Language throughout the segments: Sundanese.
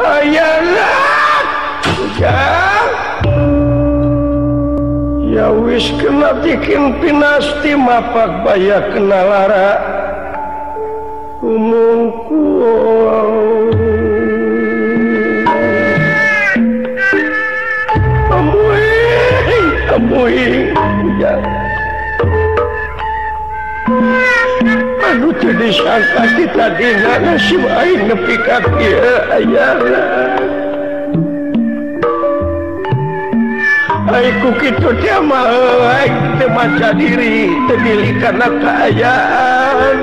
Ayana ujang ya wis kena bikin pinasti mapak baya kena lara umungku amuing ujang aduh teu disangka kita dina nasib aing nepi ka kieu ayana aing ku kitu teh mah aing teu maca diri teu dili kana kaayaan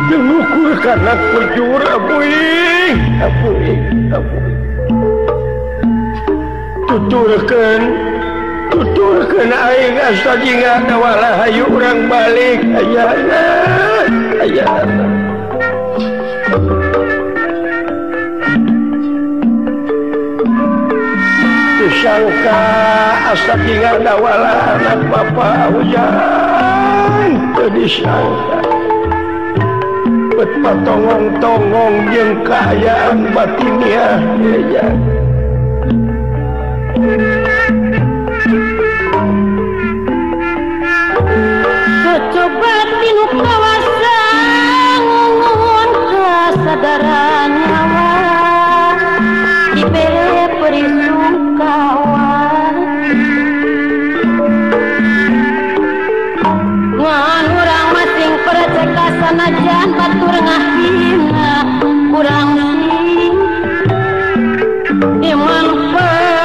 teu ngukur kana kujur amuing amuing amuing tuturkeun aing asa jingga dawala hayu urang balik ayana ayana disangka asa jingga dawala anak bapa hujan teu disangka bet patongong-tongong jeung kaayaan batiniah ya. Coba tinu kawasa ngungun kasadaran nyawa dibere perisungkawa ngan urang masing perceka sanajan batur ngahina kurang sing iman percaya.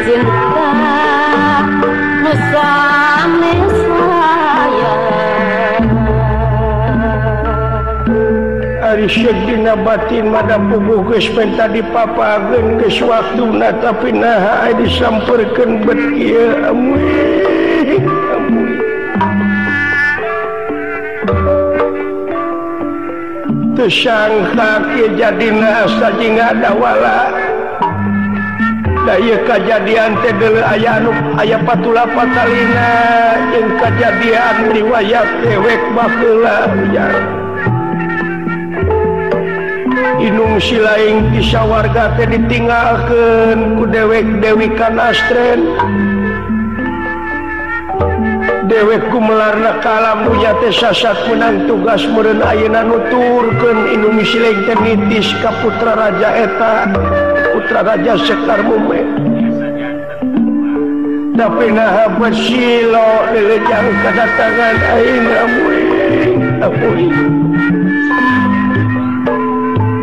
Cinta nusa mesaya ari sedina batin mada puguh geus menta dipapageun geus waktuna tapi naha aya disamperkeun bet ieu amuih amuih teu sangka kieu jadina asa jingga dawala. Da ieu kajadian teh deuleu aya anu aya patula patalina jeung kajadian riwayat dewek baheula ujar. Inung silaing ti sawarga teh ditinggalkeun ku dewek Dewi Kanastren. Dewek gumelarna kalam nu nya teh sasat menang tugas meureun ayeuna nuturkeun inung silaing teh nitis ka putra raja eta. Putra Raja Sekar Mume tapi naha bersilo lelejang kedatangan aing amuing amuing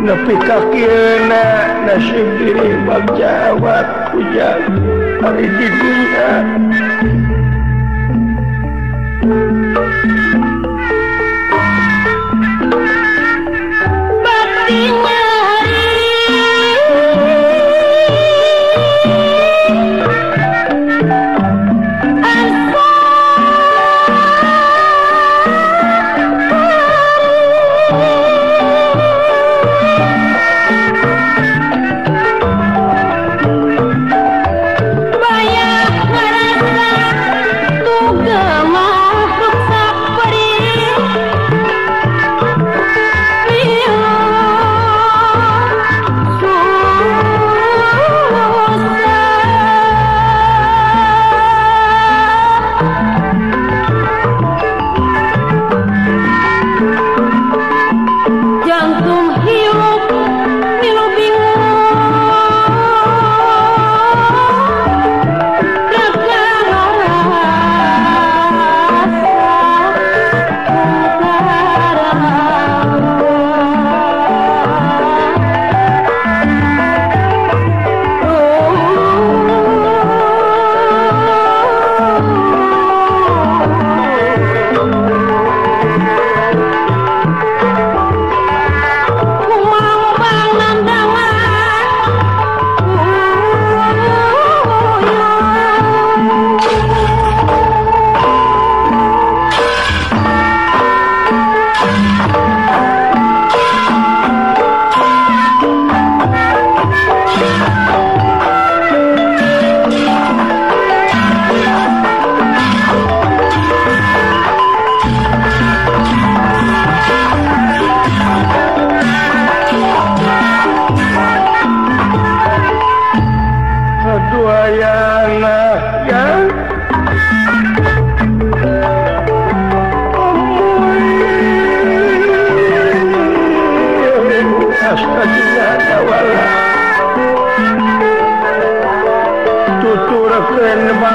nepi ka kieuna nasib diri bagjawat ujang ari di dunya batinnya. Bayar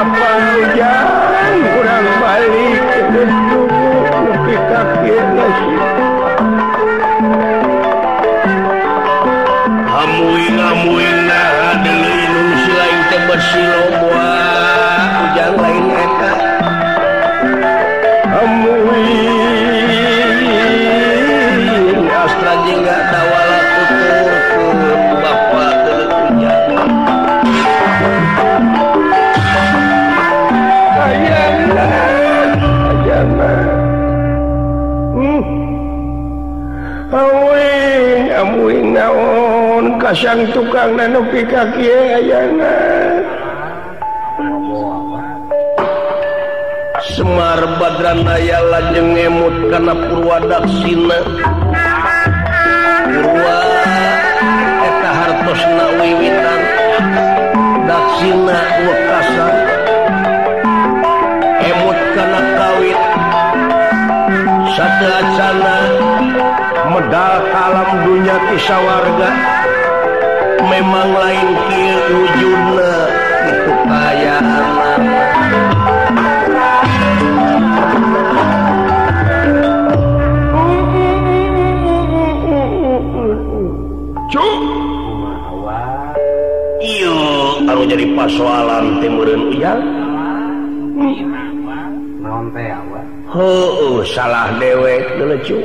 Bapak Ujang kurang balik geus nepi ka kieu nasib. Amuing-amuing nah deuleu inung si lain teh bersilo moal Ujang lain eta. Amuing astra jingga dawala tuturkeun Bapak deuleu Ujang. Ayana, ayana. Amuing, amuing naon kasang tukang nepi ka kieu ayana. Semar Badranaya lajeng ngemut kana Purwadaksina. Purwa eta hartosna wiwitan, daksina wekasan. Emut kana kawit sateuacana medal kalam dunya ti sawarga. Memang lain kieu wujudna kitu kayaanna. Cuk ieu anu jadi pasoalan teh meureun Ujang. Naon teh awak? Heueuh salah dewek deuleu cu.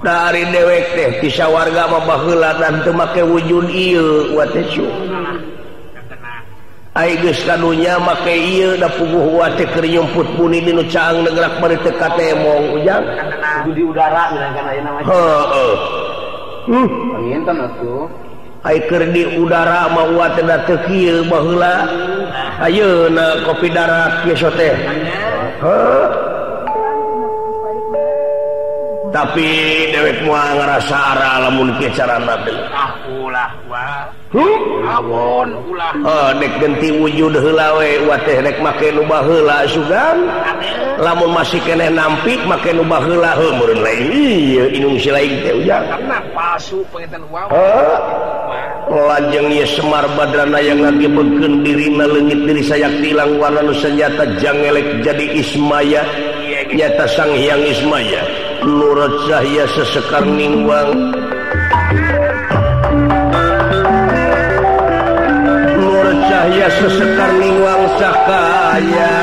Dari dewek teh ti sawarga mah baheula dan teu make wujud ieu wa teh cu. Ai geus ka dunya make ieu da puguh wa teh keur nyumput buni dinu caang negerak bari teu katemong Ujang. Kudu di udara kan ayeuna mah. Heueuh. Panginten atuh. Ai keur di udara mah wa teh da teu kieu baheula. Ayeuna kopi darat kieu teh. Heuh. Tapi dewek moal ngarasa ara lamun kieu carana teh. Ah ulah wa. Ampun ulah. Heuh dek genti wujud heula we wa teh rek make nu baheula sugan. Lamun masih keneh nampik make nu baheula heuh meureun lain ieu inung si lain teh Ujang. Karena palsu panginten wa. Heuh. Lajeng ieu Semar Badranaya ngagebeugkeun dirina leungit diri sayakti ilang warna nu senjata jangelek jadi Ismaya nyata Sang Hyang Ismaya. Nurut cahya sesekar ningwang, nurut cahya sesekar ningwang sakaya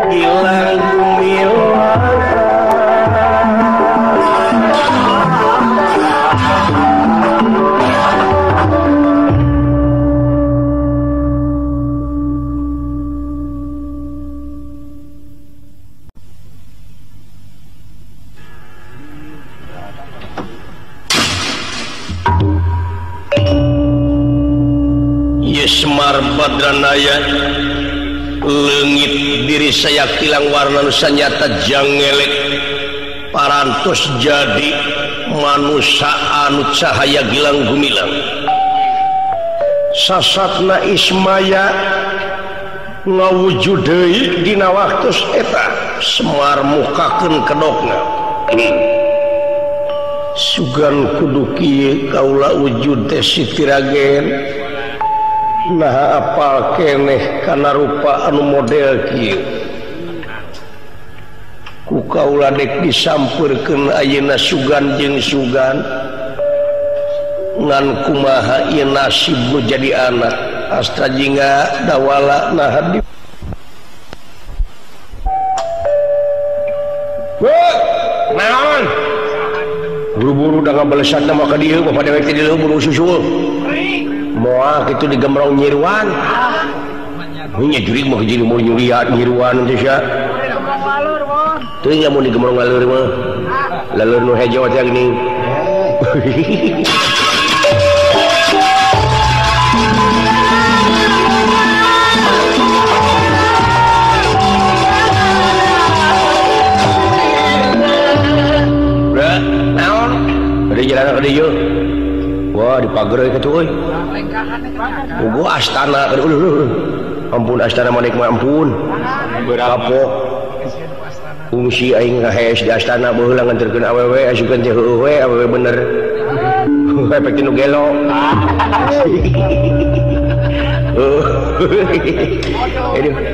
gilang gumilang. Semar Badranaya leungit diri saya kilang warna nu sanyata jangelek parantos jadi manusa anu cahaya gilang gumilang. Sasatna Ismaya ngawujud deui dina waktu eta Semar mukakeun kedokna. Sugan kudu kieu kaula wujud teh Sitiragen. Nah apal keneh kana rupa anu model kieu ku kaula dek disampeurkeun ayeuna sugan jeung sugan ngan kumaha ieu nasib nu jadi anak astra jingga dawala nah di naon buru-buru da ngabalesatna mah ka dieu bapak dewek teh di leuweung buru susul moal kitu digemrong nyiruan. Nya jurig mah jadi mau nyuriat nyiruan teh sia. Teu nya mun digemrong laleur mah. Laleur nu hejo teh geuning. Bra, naon? Bari jalan ka dieu. Wah, dipager euy kitu euy. Ugo astana ampun astana manik mah ampun. Kapok. Fungsi aing ngahees di astana baheula nganterkeun awewe asukeun teh heueuh we awewe bener. Efek tinu gelo. Aduh,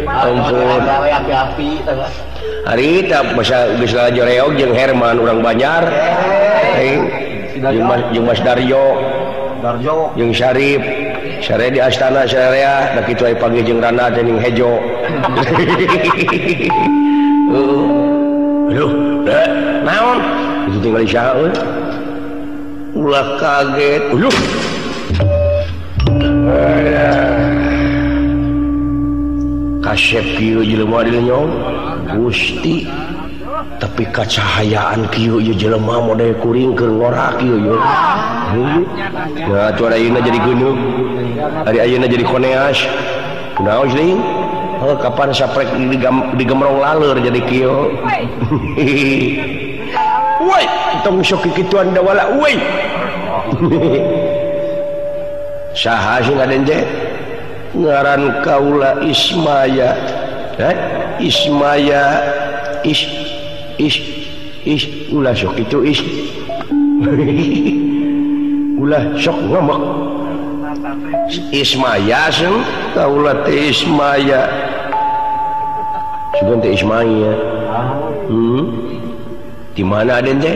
ampun. Hari tak masa geus lalajo reog jeung Herman urang Banjar. Jeung Mas Daryo. Jeung Syarif. Sare di astana sarea da kitu aya pagi jeung Rana teh ning hejo. Aduh, naon? Itu tinggal saha euy. Ulah kaget. Aduh. Kasep kieu jelema dilenyong. Gusti. Tapi kacahayaan kieu ieu jelema model kuring keur ngorak kieu ieu. Ya tuh ada ayeuna jadi geuneuk. Ari ayeuna jadi koneas. Kunaon sih? Oh, kapan saprek digemrong laleur jadi kieu. Woi, tong sok kikituan dawala woi. Saha sih ngaden teh? Ngaran kaula Ismaya. Ismaya is is is ulah sok itu is. Ulah sok ngomong. Ismaya sing kaula teh Ismaya. Sugan teh Ismaya. Di mana aden teh?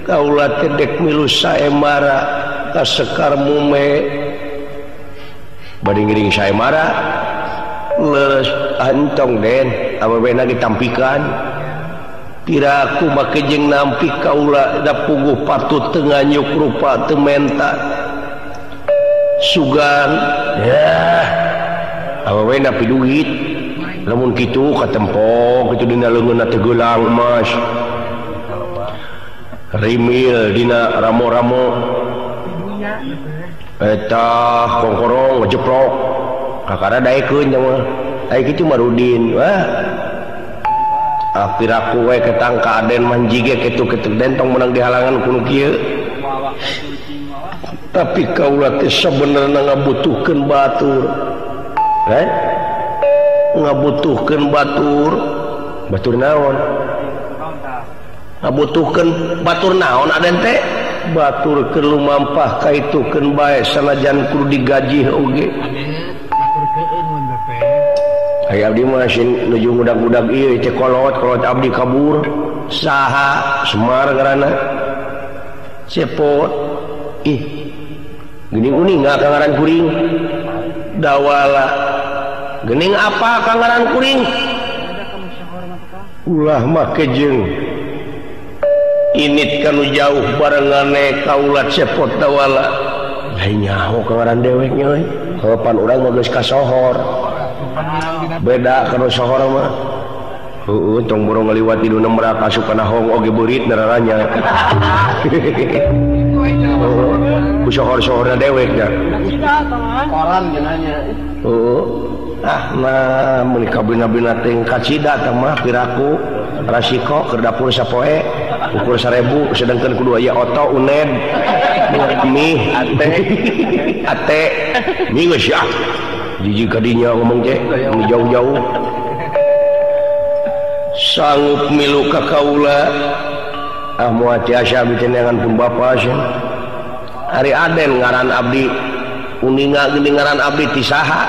Kaula teh dek milu saemara ka Sekar Mume. Bade ngiring saemara leres antong den awewena ditampikan. Piraku make jeung nampi kaula da puguh patut teu nganyuk rupa teu menta. Sugan ya awewena piduit. Lamun kitu katempo kitu dina leungeunna teh geulang emas. Rimil dina ramo-ramo eta kongkorong ngejeprok kakara daekeun nya mah ai kitu mah Rudin wah piraku we ketang ka Aden manjige kitu kitu den tong meunang dihalangan ku nu kieu tapi kaula teh sabenerna ngabutuhkeun batur ngabutuhkeun batur batur naon ngabutuhkeun batur naon Aden teh batur keur lumampah kaitukeun bae sanajan kudu digajih oge. Aya abdi mah sing nuju ngudag-ngudag ieu teh kolot kolot abdi kabur saha Semar ngaranna cepot ih geuning uning ka ngaran kuring dawala geuning apa ka ngaran kuring ulah make jeung init kanu jauh barengane kaula cepot dawala lain nyaho ka ngaran dewek nya euy heupan urang mah geus kasohor beda kanu sohor mah heueuh tong borong ngaliwat di nu merak asup kana hong oge beurit nararanya ku sohor-sohorna dewek nya koran cenanya heueuh ah nah meuni kabina-bina teh kacida tah mah piraku rasiko keur dapur sapoe ukur 1000 sedangkan kudu aya oto uned mie ate ate mie geus ya jijik kadinya ngomong teh jauh-jauh sanggup milu ka kaula ah moal tiasa abdi teh neangan pun bapa sia ari Aden ngaran abdi uninga geuning ngaran abdi ti saha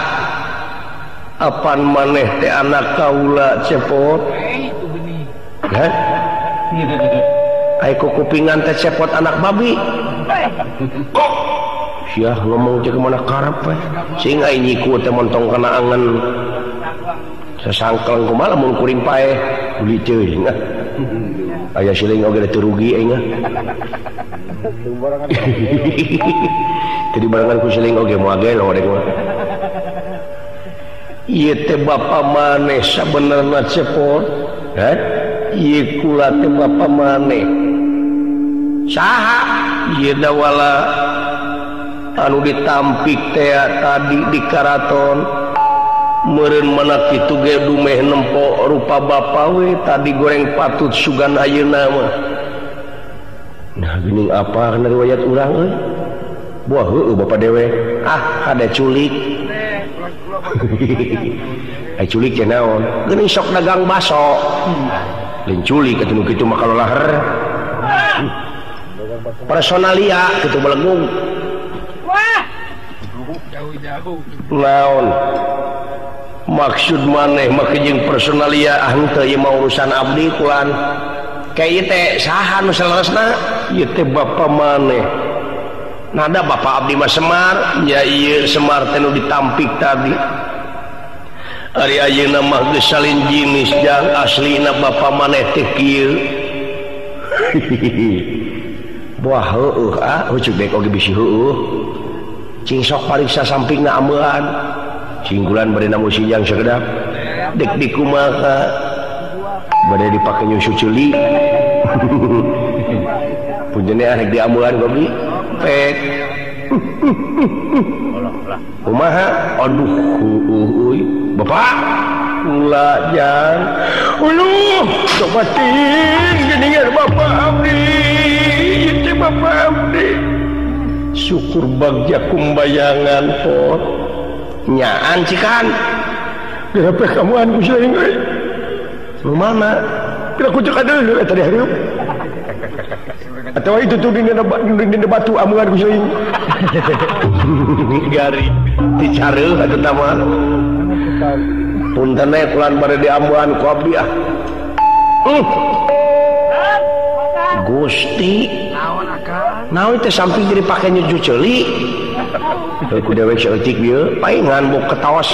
apan maneh teh anak kaula cepot heh ai kupingan teh cepot anak babi kok sia ngomong teh kemana karep we sing ai nyiku teh montong kana angen sasangkeng kumaha lamun kuring paeh beli teuing ah aya siling oge teu rugi aing ah teu dibarengan ku siling oge moal gelo dek mah ieu teh bapa maneh sabenerna cepot heh ieu kula teh bapa maneh saha ieu dawala anu ditampik teh tadi di karaton meureun mana kitu ge dumeh nempo rupa bapa we tadi goreng patut sugan ayeuna mah nah geuning apa kana riwayat urang euy buah heueuh bapa dewe ah ada culik ai culik teh naon geuning sok dagang baso lain culik atuh nu kitu mah kalolaher personalia kitu belegung. Jauh-jauh. Naon maksud maneh make jeung personalia ah henteu ieu mah urusan abdi kulan. Kayak ieu teh saha nu saleresna? Ieu teh bapa maneh. Nada bapa abdi mah Semar, nya ieu Semar teh nu ditampik tadi. Ari ayeuna mah geus salin jinis jang aslina bapa maneh teh kieu. Wah heueuh ah hucuk dek oge bisi heueuh. Cing sok pariksa sampingna ameuan. Cinggulan bade namu sijang sakedap. Dek dikumaha. Bade dipake nyusu ceuli. Punjeunna rek diameuan gobi. Pek. Kumaha? Aduh heueuh euy. Bapak ulah jang. Uluh coba ting geuningan bapak abdi. Ieu teh bapak abdi. Syukur bagja kumbayangan pot. Nyaan cikan. Geura kamuan ku siling euy. Nu mana? Kira ku cek deuleu eta di hareup. Atawa itu tuh dina batu amungan ku siling. Gari dicareuh atuh tah mah. Punten we kulan bade diambuhan ku abdi ah. Gusti naon akang? Naon teh samping jadi pake nyuju ceuli. Heuh ku dewek saeutik ieu paingan bok ketaos.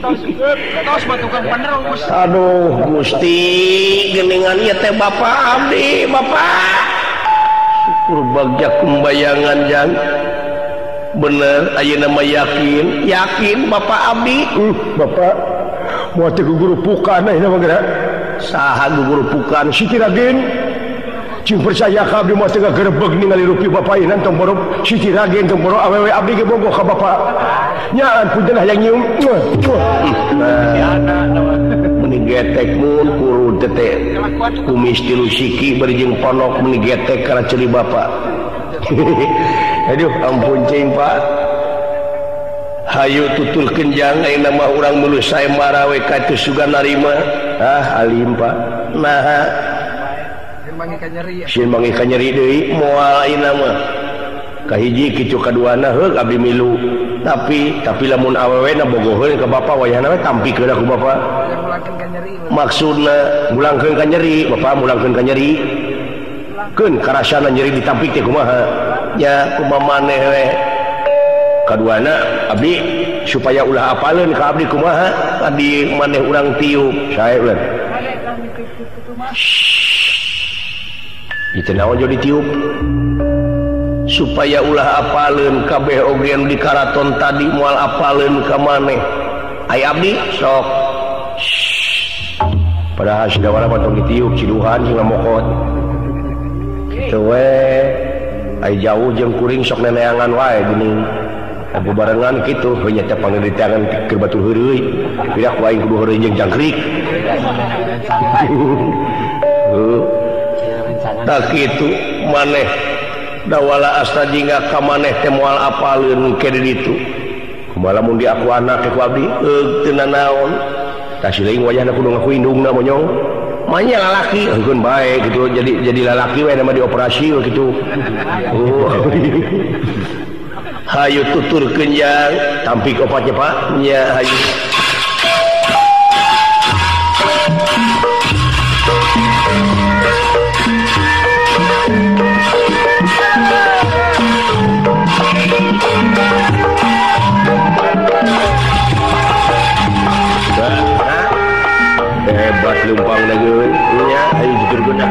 Ketaos mah tukang penerus. Aduh Gusti geuningan ieu teh bapa abdi bapa. Syukur bagja kumbayangan jang. Bener ayeuna mah yakin, yakin bapa abdi. Bapak moal teh gugurupukan ayeuna mah geura. Saha gugurupukan Siti Ragen. Cing percaya ka abdi moal teh ngagerebeg ningali rupi bapa ayeuna tong boro Siti Ragen tong boro awewe abdi ge bogoh ka bapa. Nyaan punten hayang nyium. Meni getek mun kurud teh. Kumis tilu siki bari jeung ponok meni getek kana ceuli bapa. Aduh ampun cing Pak. Hayu tutur kenjang ayeuna mah urang meuleuh saembara we ka teu sugan narima. Ah alim Pak. Naha sieun manggih ka nyeri deui moal ayeuna mah. Kahiji kitu kaduana heug abdi milu. Tapi lamun awewena bogoheun ka bapa wayahna we tampikeun ku bapa. Maksudna mulangkeun ka nyeri, bapa mulangkeun ka nyeri. Keun karasana nyeri ditampik teh kumaha? Nya kumaha maneh we. Kaduana abdi supaya ulah apaleun ka abdi kumaha? Tadi maneh urang tiup sae ulah. Itu naon jadi ditiup? Supaya ulah apaleun kabeh oge nu di karaton tadi moal apaleun ka maneh. Ai abdi sok. Padahal sidawara mah tong ditiup ciduhan jeung ngamokot. Kitu we. Ai jauh jeung kuring sok neneangan wae geuning. Aku barengan kitu heuh nya teh pangnelitian keur batur heureuy. Pira ku aing kudu heureuy jeung jangkrik. Heuh. Tak kitu maneh dawala asta jingga ka maneh teh moal apaleun ke di ditu. Kumaha lamun diaku anak ku abdi eug teu nanaon. Tah siling wayahna kudu ngaku indungna monyong. Manya lalaki heukeun bae kitu jadi lalaki we nama dioperasi we kitu. Oh. Hayu tutur kenjang tampik opatnya Pak nya hayu. Hebat lumpang lagi nya hayu tutur guna.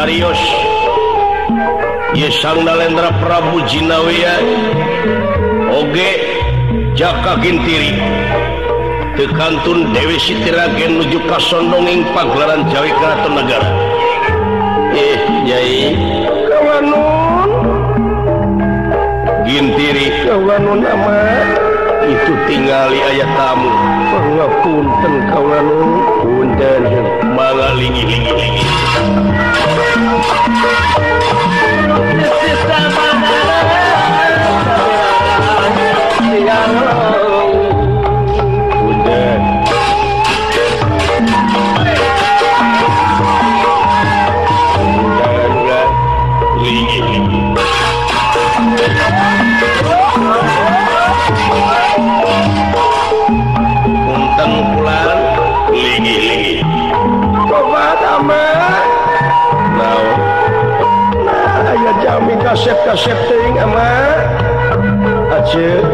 Serius Sang Nalendra Prabu Jinawiya oge Jaka Gintiri teu kantun Dewi Siti Ragen nuju kasondonging pagelaran Jawi Keraton Negara. Nyai kawanun gintiri kawanun ama itu tingali aya tamu pangapunten kawanun punten mangga lingi-lingi punten punten pulang lingi-lingi tobat ama naon nah aya jami kasep-kasep teuing ama aceuk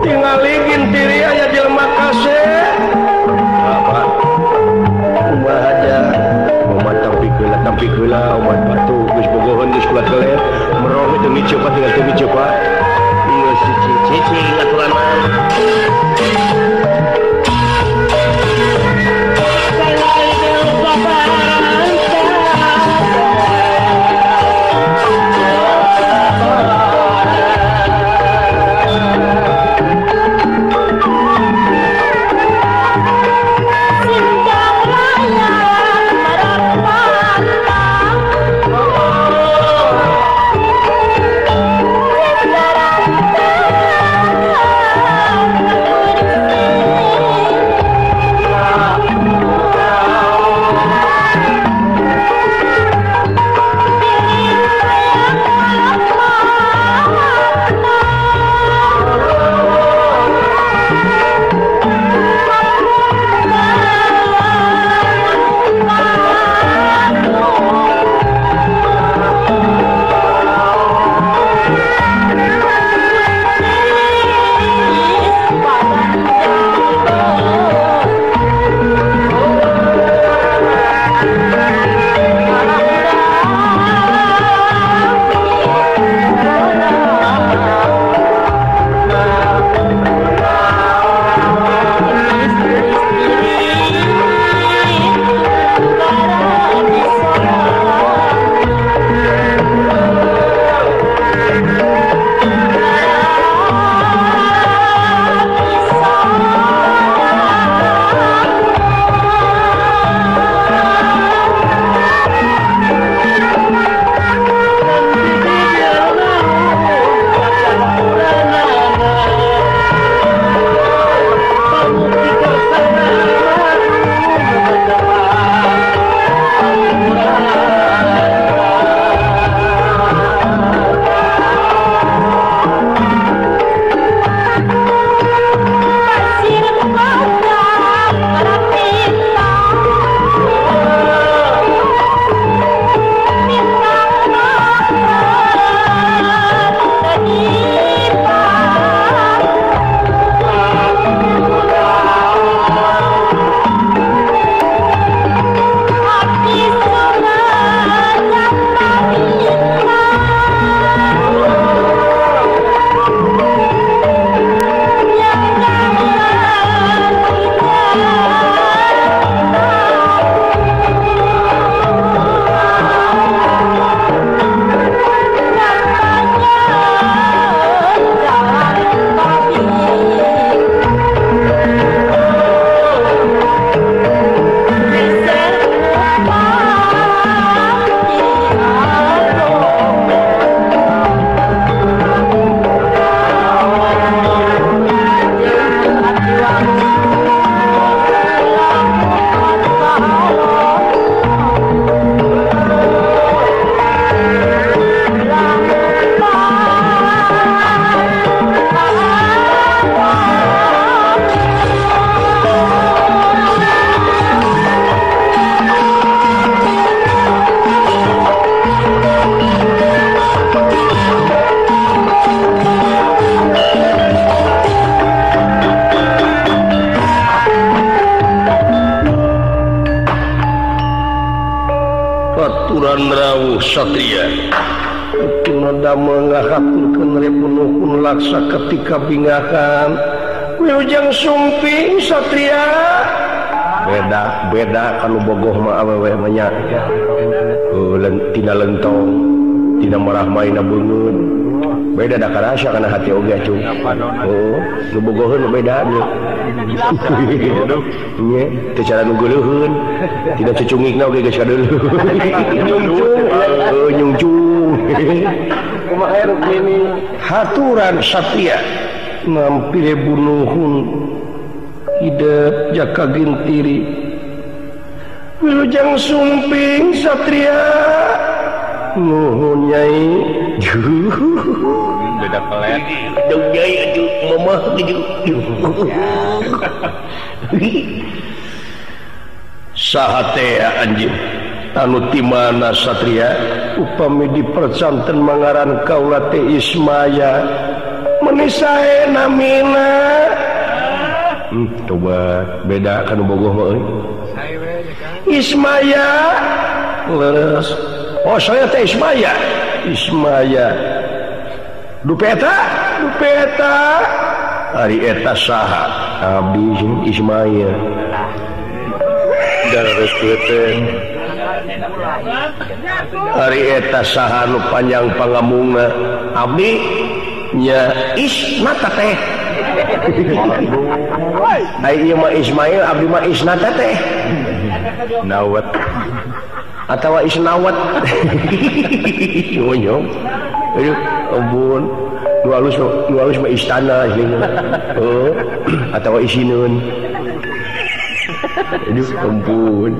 tingali gintiri aya jelema kasep apa kumaha aja omat tampi heula omat batu geus bogoheun geus kuat kelet meroh teu micepa tinggal teu micepa geus cicing aturan mah. Aturan rawuh satria Tunada mengahaturkeun repunuhun laksa ketika bingahan. Wilujeng sumping satria. Beda beda kalau bogoh mah awewe mah nya. Tina lentong, tina marah maina beungeut. Beda da karasa kana hati oge atuh. Oh, nu bogoheun mah beda nya. Nya, teu cara nu geuleuheun. Tina cucungikna oge geus kadeuleuh. Nyungcung, heuh nyungcung. Kumaha Rukmini? Haturan satria mampire bunuhun hidep Jaka Gintiri. Wilujeng sumping satria. Nuhun nyai. Beda pelet. Dong nyai aduh mamah gitu. Saha teh anjeun? Anu ti mana satria? Upami dipercanten mangaran kaula teh Ismaya. Meuni sae namina. Coba beda kan bogoh mah euy. Ismaya leres. Oh saya teh Ismaya. Ismaya. Dupeta, dupeta. Ari eta saha? Abdi Ismaya. Dares teh. Ari eta saha nu panjang pangamungna? Abdi nya Isnata teh. Ai ieu mah Ismail, abdi mah Isnata teh. Nawat atawa Isnawat. Nyonyong. Aduh, ampun. Nu alus mah istana ieu. Heuh, atawa isineun. Aduh, ampun.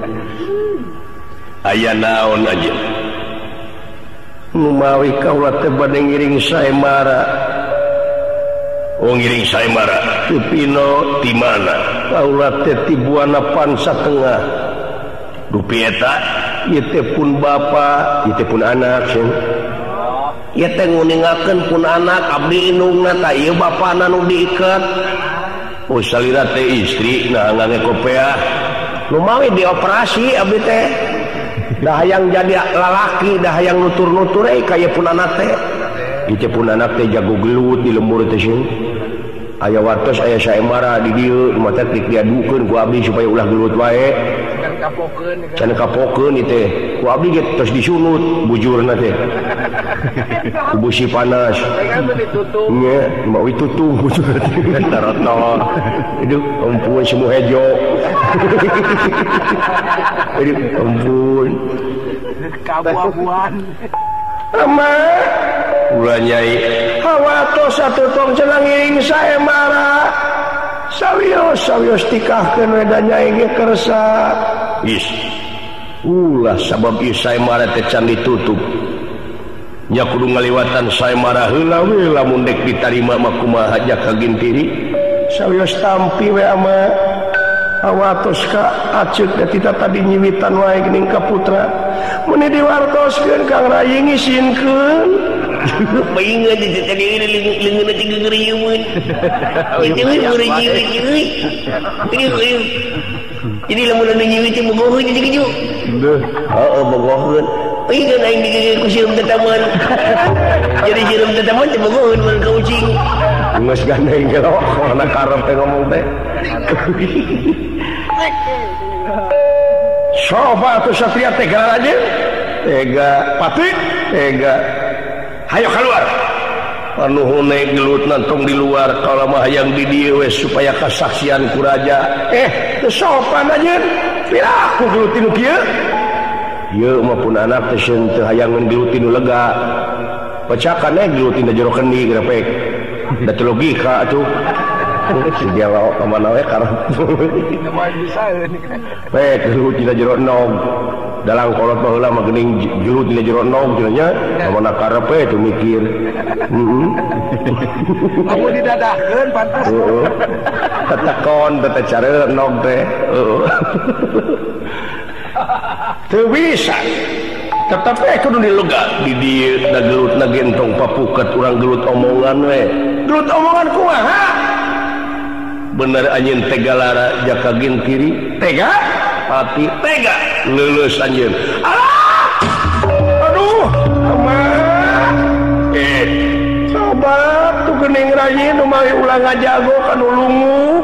Aya naon aja. Numawi kaula teh bade ngiring saemara. Oh ngiring saemara. Pipino ti mana? Kaula teh ti Buana Pansa Tengah. Dupi eta ieu teh pun bapa, ieu teh pun anak sieun. Ieu teh nguningakeun pun anak abdi indungna tah ieu bapana nu diiket. Oh salira teh istri nah ngange kopeah. Numawi dioperasi abdi teh. Dah hayang jadi lalaki, dah hayang nutur-nutur kaya pun anak teh. Ieu teh pun anak teh jago gelut di lembur teh sieun. Aya wartos aya saemara di dieu mata teh diadukeun ku abdi supaya ulah gelut wae. Can kapokeun ieu teh. Ku abdi ge tos disunut bujurna teh. Ku busi panas. Nya, mawi tutung bujurna teh. Taroto. Aduh, ampun semua hejo. Aduh, ampun. Kabuabuan. Ama ulah nyai. Hawatos atuh tong cenah ngiring saemara. Sawios sawios tikahkeun we da nyai ge kersa. Is. Ulah sabab ieu saemara teh can ditutup. Nya kudu ngaliwatan saemara heula we lamun dek ditarima mah kumaha Jaka Gintiri. Sawios tampi we ama. Awatos ka aceuk da tita tadi nyiwitan wae geuning ka putra. Meuni diwartoskeun Kang Rayi ngisinkeun. Paingan di tadi leungeun teh geureuyeun. Jadi lamun anu nyiwit teh bogoheun jadi kitu. Heeh bogoheun. Paingan aing digigit ku sireum tetaman. Jadi sireum tetaman teh bogoheun mun ka ucing. Geus gandeng gelo kana karep teh ngomong teh. Sofa atau satria tega aja tega pati tega hayo keluar panuhune gelut nantong di luar kalau mah hayang di dieu we supaya kasaksian ku raja teu sopan aja piraku gelut tinu kieu ieu mah pun anak teh sieun teu hayangeun gelut tinu lega pecakan gelut tina jero kendi grepek da teu logika atuh. Dia ka mana we karep. Pek gelut dina jero nog. Dalang kolot baheula mah geuning gelut dina jero nog cenah nya. Ka mana karep we teu mikir. Heeh. Kamu didadahkeun pantas. Heeh. Tetekon teh cara nog teh. Heeh. Teu bisa. Tetep we kudu dilega di dieu da gelutna gentong papuket urang gelut omongan we. Gelut omongan kumaha? Bener anjeun tega lara Jaka Gintiri tega pati tega lulus anjeun. Alah! Aduh, aman. Sobat tuh geuning rayi nu mawi ulah ngajago ka nu lungu.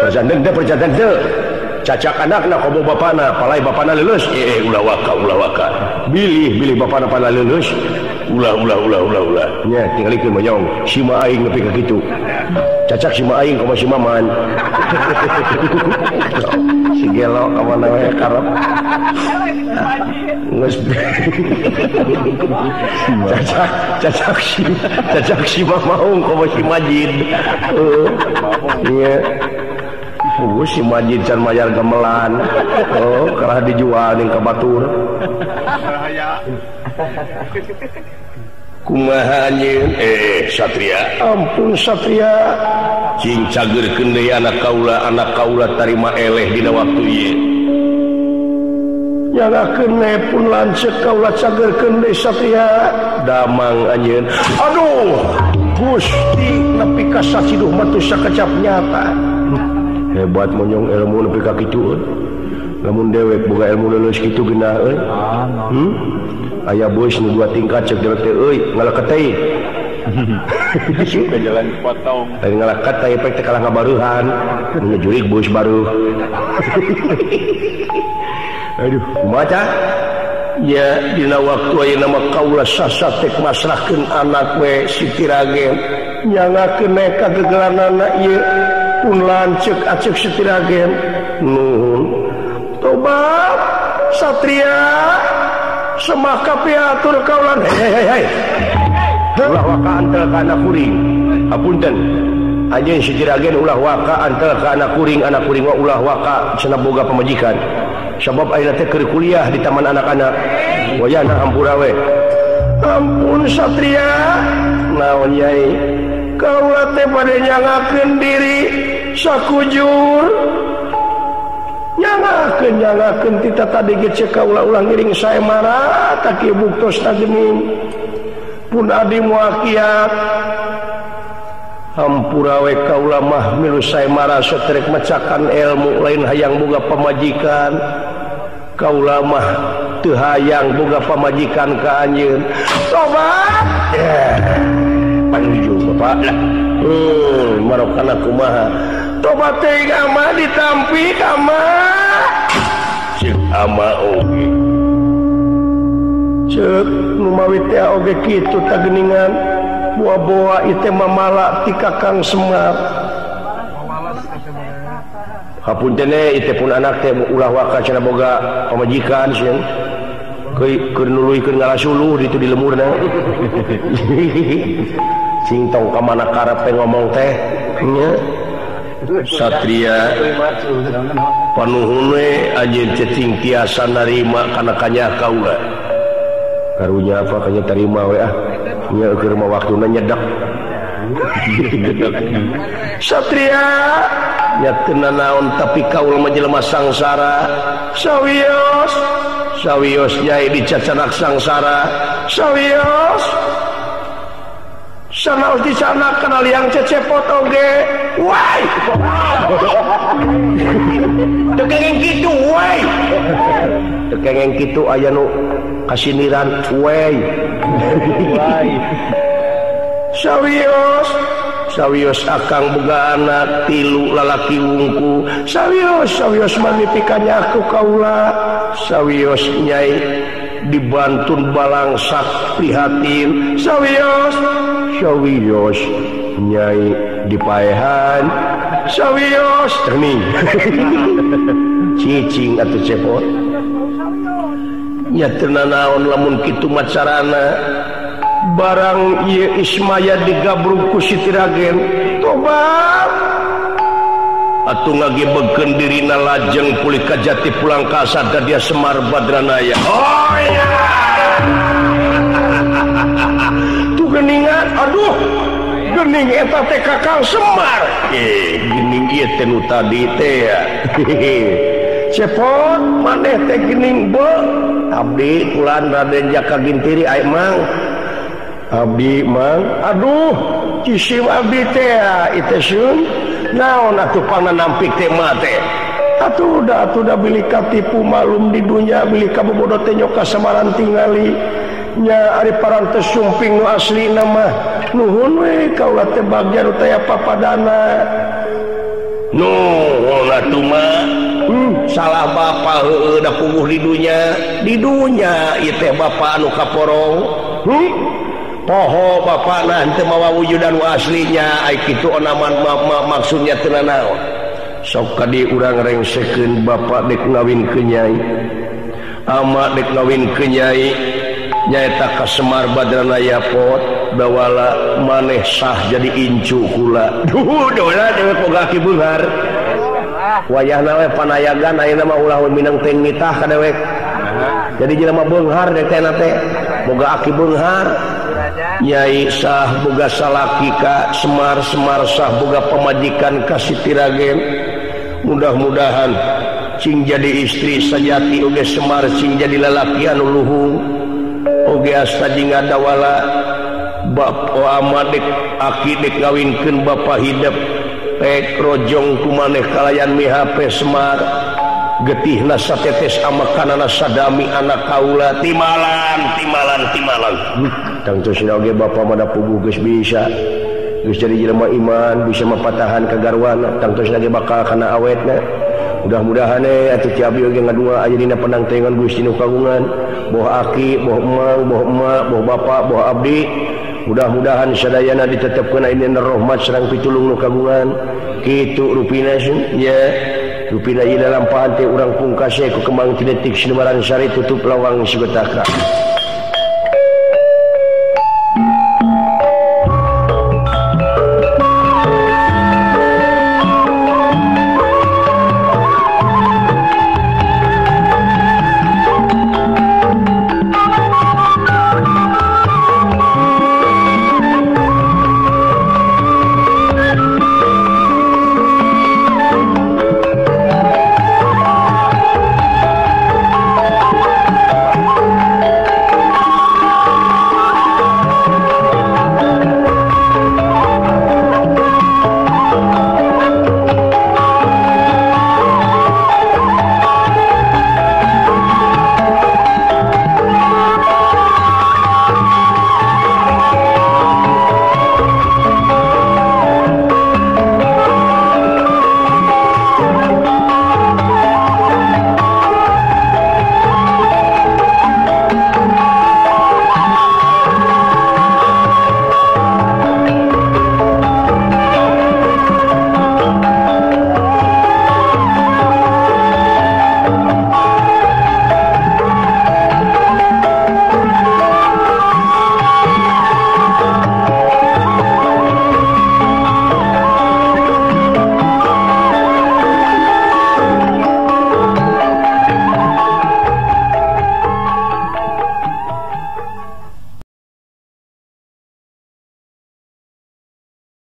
Perjanten teh perjanten teh. Cacak anakna komo bapana, palai bapana leuleus, ulah waka ulah waka. Bilih bilih bapana palai leuleus. Ulah ulah ulah ulah ulah. Nya tingalikeun monyong, si ma aing nepi ka kitu. Cacak si ma aing komo si maman. Si gelo ka mana we karep. Geus cacak cacak si cacak si maung komo si Majid. Iya. Si Majid can mayar gamelan. Oh, kalah dijual ning ka batur. Kumaha anjeun? Satria. Ampun Satria. Cing cageurkeun deui anak kaula tarima eleh dina waktu ieu. Nyalakeun pun lanceuk kaula cageurkeun deui Satria. Damang anjeun. Aduh, Gusti nepi ka saciduh mah teu sakecap nyata. Hebat monyong ilmu nepi ka kitu euy. Lamun dewek boga ilmu leuleus kitu geunah euy. Aya bos nu dua tingkat cek dewek teh euy ngaleket. Jalan dipotong. Lain ngalakat teh efek teh kalah ngabaruhan. Nu ngejurig bos baru. Aduh, kumaha cah? Ya dina waktu ayeuna mah kaula sasatek masrahkeun anak we Siti Ragen. Nyangakeun we kagegelanana ieu. Pun lanceuk acek Siti Ragen. Nuhun. Tobat Satria semaka piatur kaulan. Hei hei hei. Ulah waka antel ka anak kuring. Hapunten. Anjeun Siti Ragen ulah waka antel ka anak kuring, anak kuring mah ulah waka cenah boga pamajikan. Sabab ayeuna teh keur kuliah di taman anak-anak. Wayahna hampura we. Ampun Satria. Naon Nyai? Kaula teh bade nyangakeun diri sakujur. Nyangakeun nyangakeun tita tadi ge ceuk kaula ulah ngiring sae mara ka kieu buktosna geuning. Pun adi moal kiat. Hampura we kaula mah milu sae mara saterek mecakan ilmu lain hayang boga pamajikan. Kaula mah teu hayang boga pamajikan ka anjeun. Tobat. Panuju bapak lah. Marokana kumaha. Tobat teuing ama ditampi ama. Ceuk ama oge. Ceuk nu mawi teh oge kitu ta geuningan. Boa-boa ieu teh mamala ti Kakang Semar. Hapunten ieu teh pun anak teh ulah waka cenah boga pamajikan sieun. Keur nuluykeun ngalasuluh ditu di lemurna. Cing tong ka mana karep teh ngomong teh nya. Satria panuhun we anjeun cecing tiasa narima kana kanyah kaula. Karunya apa kanya tarima we ah. Nya keur mah waktuna nyedak. Satria nya teu nanaon tapi kaula mah jelema sangsara. Sawios sawios nyai dicacanak sangsara. Sawios sanaos dicanak kana liang cecepot oge. Wai. Teu kengeng kitu wai. Teu kengeng kitu aya nu kasiniran wai. Sawios sawios akang boga anak tilu lalaki wungku. Sawios sawios manipikannya aku kaula. Sawios nyai dibantun balangsak prihatin. Sawios sawios nyai dipaehan. Sawios terning cicing atuh cepot. Nya teu nanaon lamun kitu macarana. Barang ieu Ismaya digabrug ku Siti Ragen. Tobat atuh ngagebegkeun dirina lajeng pulih ka jati pulang ka asada dia Semar Badranaya. Oh iya. Tuh geuningan, aduh geuning eta teh Kakang Semar. Geuning ieu teh nu tadi teh ya. Cepot maneh teh geuning beuh. Abdi kulan Raden Jaka Gintiri ai mang. Abdi mang, aduh cisim abdi teh ieu sun. Naon atuh pangna nampik teh mah teh. Atuh da bilih katipu malum di dunya bilih kabobodo teh nyoka samaran tingali. Nya ari parantos sumping nu aslina mah. Nuhun we kaula teh bagja nu taya papadana. Nuhun atuh mah. Salah bapak heueuh da puguh di dunya. Di dunya ieu teh bapak anu kaporong. Poho bapakna henteu mawa wujudan nu aslinya ai kitu onaman maksudnya teu nanaon. Sok ka di urang rengsekeun bapak dek ngawin ke nyai. Ama dek ngawin ke nyai nyaeta ka Semar Badranaya pot dawala maneh sah jadi incu kula. Duh dola dewek boga aki beunghar. Wayahna we panayagan ayeuna mah ulah we minang teh nitah ka dewek. Jadi jelema beunghar dek teh teh boga aki beunghar. Nyai sah boga salaki ka Semar, Semar sah boga pamajikan ka Siti Ragen. Mudah-mudahan cing jadi istri sajati oge Semar cing jadi lalaki anu luhung oge asta jeung dawala bapa amadek aki dek ngawinkeun bapa hidep pek rojong ku maneh kalayan mihape Semar getihna satetes amakanana sadami anak kaula timalan timalan timalan. Tangtosna oge bapa mah da puguh geus bisa geus jadi jelema iman bisa mapatahan ka garwana tangtosna ge bakal kana awetna. Mudah-mudahan atuh ti abdi oge ngadua aya dina penangtengan Gusti nu kagungan boh aki boh emang boh emak boh bapak boh abdi mudah-mudahan sadayana ditetepkeun aya dina rahmat sareng pitulung nu kagungan. Kitu rupina nya rupina ieu lampahan teh urang pungkase ku kembang ti detik sinumaran sari tutup lawang sugetaka.